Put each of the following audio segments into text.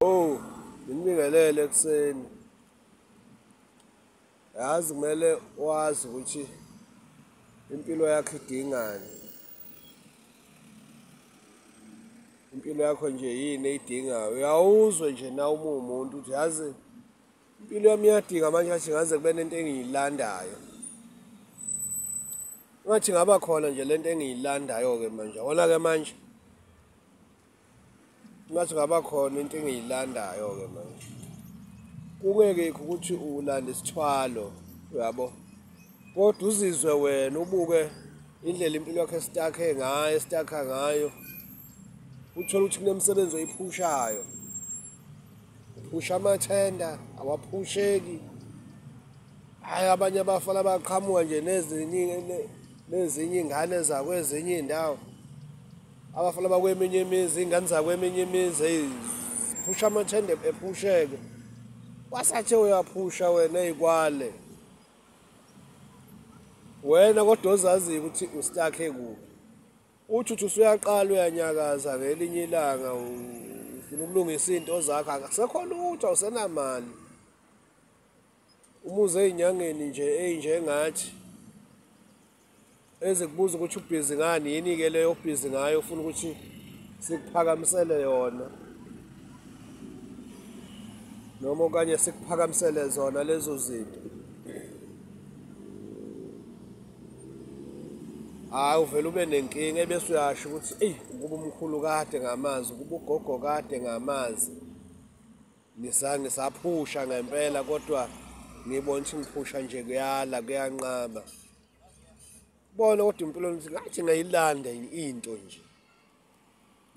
Oh, nginibingelele ekuseni. Yazi kumele wazi ukuthi impilo yakho idingani. Impilo yakho nje yini eyidingayo. Uyawuzwe nje na uma uwumuntu ukuthi yazi impilo yami iyadinga manje ngathi ngaze kube nento engiyilandayo. Ngathi ngaba khona nje lento engiyilandayo-ke manje, yabona-ke manje. Ngathi ngaba khona into engiyilandayo-ke manje. Kungekho ukuthi ulanda isithwalo, uyabo, kodwa uzizwe wena ubuke indlela impilo yakho esitakhe ngayo, esitakha ngayo, uthole ukuthi kunemisebenzi oyiphushayo. Uphusha amathenda, awaphusheki. Hhayi abanye abafana baqhamuka nje nezinye nezinye iy'ngane zakwezinye iy'ndawo. Abafana bakweminye imizi, iy'ngane zakweminye imizi, eyi ziphusha amathende ephusheke. Wasathe uyaphusha wena ey'kwale. Wena kodwa ozaziyo ukuthi ustakhe kuphi. Uthi uthi usuyaqala uyanyakaza ngelinye ilanga ufuna ukulungisa iy'nto zakho akusekho lutho awusenamali. Uma uze ey'nyangeni nje ey'njengathi ezikubuza ukuthi ubhizi ngani, yini-ke leyo obhizi ngayo ofuna ukuthi sikuphakamisele yona noma okanye sikuphakamisele zona lezo zinto. Hhayi uvele ube nenkinga ebese uyasho ukuthi eyi ukuba umkhulu kade ngamazi, ukuba ugogo kade ngamazi. Ngisaphusha ngempela kodwa ngibona ukuthi ngiphusha nje kuyala kuyanqaba. Bona kodwa impilo ukuthi ngathi ngayilanda into nje.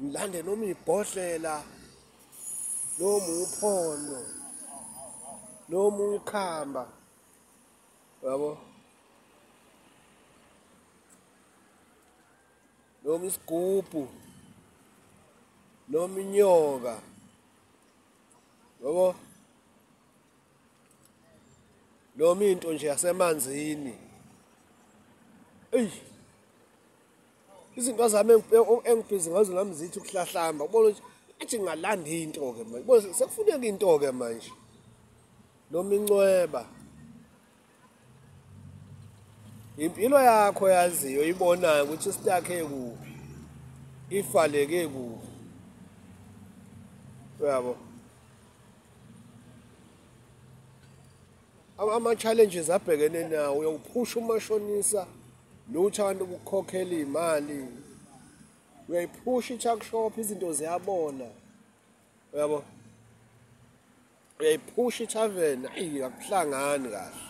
Ngilande noma ibhodlela, noma uphondo, noma ukhamba, yabo, noma isigubhu, noma inyoka, yabo, noma into nje yasemanzini. Eyi, izinto zami engibhizi ngazo nami zithi ukuhlahlamba, ubona ukuthi ngathi ngingalanda into-ke manje, bona sekufuneka into-ke manje, noma incweba. Impilo yakho yaziyo ibonayo ukuthi isitakhe kuphi, ifaleke kuphi, uyabo. Ama-challenges abhekene nawo uyawuphusha umashonisa lutho abantu ukukhokhela iy'mali, uyayiphusha i-tuck shop izinto ziyabola, uyabo. Uyayiphusha ithaveni, ayi akuhlangani kahle.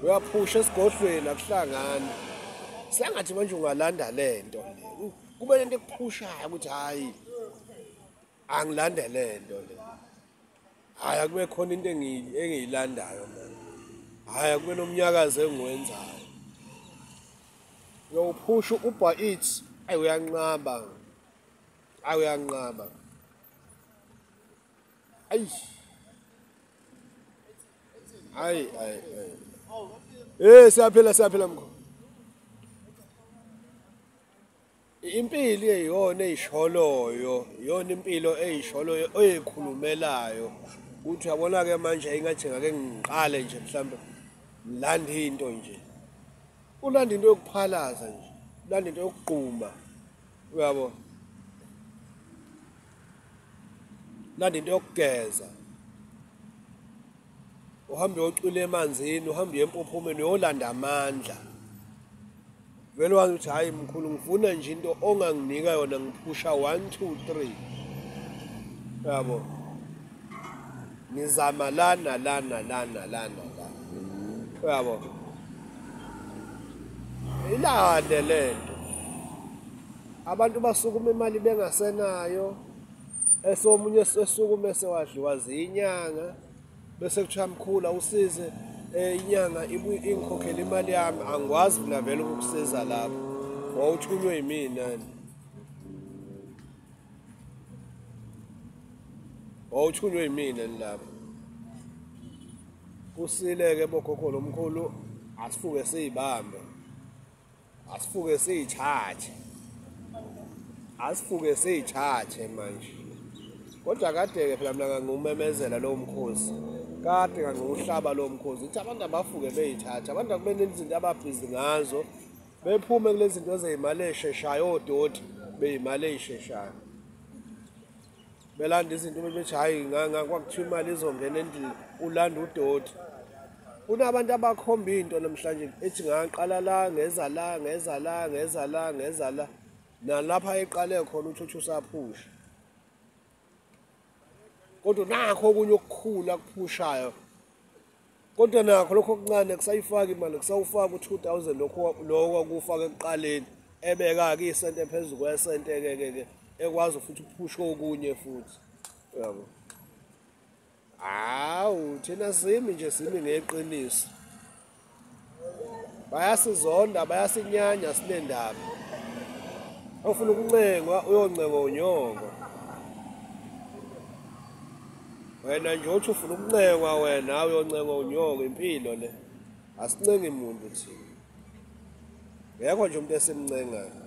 Uyaphusha esigodlweni akuhlangani. Sengathi manje ungalanda le nto le, kube nento ekuphushayo ukuthi hhayi angilande le nto le. Hhayi akube khona into engiyilandayo mina. Hhayi akube nomnyakazo engiwenzayo. Uyawuphusha u-Uber Eats, ayi uyanqaba, ayi uyanqaba. Ayi. Ayi ayi ayi. Eh siyaphila siyaphila mkhulu. Impilo iyona eyisholoyo, iyona impilo eyisholoyo oyikhulumelayo. Ukuthi uyabona-ke manje engathi ngake ngiqale nje mhlambe ngilande into nje. Ulanda into yokuphalaza nje, ulanda into yokugquma, uyabo. Ulanda into yokugeza. Uhambe uyocwila emanzini, uhambe uye empophomeni uyolanda amandla. Vele wazi ukuthi hhayi mkhulu ngifuna nje into onganginika yona ngiphusha 1 2 3. Uyabo. Ngizama la nala nala nala nala. Uyabo. Ilande lento. Abantu basukuma imali bengasenayo, esomunye esukume sewadliwa zinyanga, bese kuthiwa mkhulu awusize inyanga ibuye ingikhokhele imali yami, angikwazi mina vele ukukusiza lapho. Wawuthunywe yimina. Wawuthunywe yimina lapho. Kusile-ke bogogo nomkhulu, asifuke siy'bambe, asifuke siy'thathe, asifuke siy'thathe manje. Kodwa kade-ke phela mina ngangiwumemezela lowo mkhosi, kade ngangiwuhlaba lowo mkhosi, ngithi abantu abafuke bey'thathe, abantu akube nezinto ababhizi ngazo, bephume kule zinto zey'mali ey'sheshayo, odoti bey'mali ey'sheshayo. Belanda izinto bethi hhayi kwakuthiwa imali izongena endlini, ulanda udoti. Kunabantu abakhomba into namhlanje ethi ngaqala la, ngeza la, ngeza la, ngeza la, ngeza la, nalapha eqale khona uthi uthi usaphusha. Kodwa nakho okunye okukhulu akuphushayo, kodwa nakho lokho okuncane kusayifaka imali, kusawufaka u-2000 lokho lokho akufaka ekuqaleni, ebeka-ke isente phezu kwesente-ke-ke-ke, ekwazi futhi ukuphusha okunye futhi, uyabo. Hawu, thina simi nje, simi ngeqiniso. Bayasizonda, bayasinyanya, sinendaba. Ofuna ukuncengwa uyoncengwa unyoko. Wena nje uthi ufuna ukuncengwa wena, uyoncengwa unyoko, impilo le. Asincengi muntu thina. Ngekho nje umuntu esimncengayo.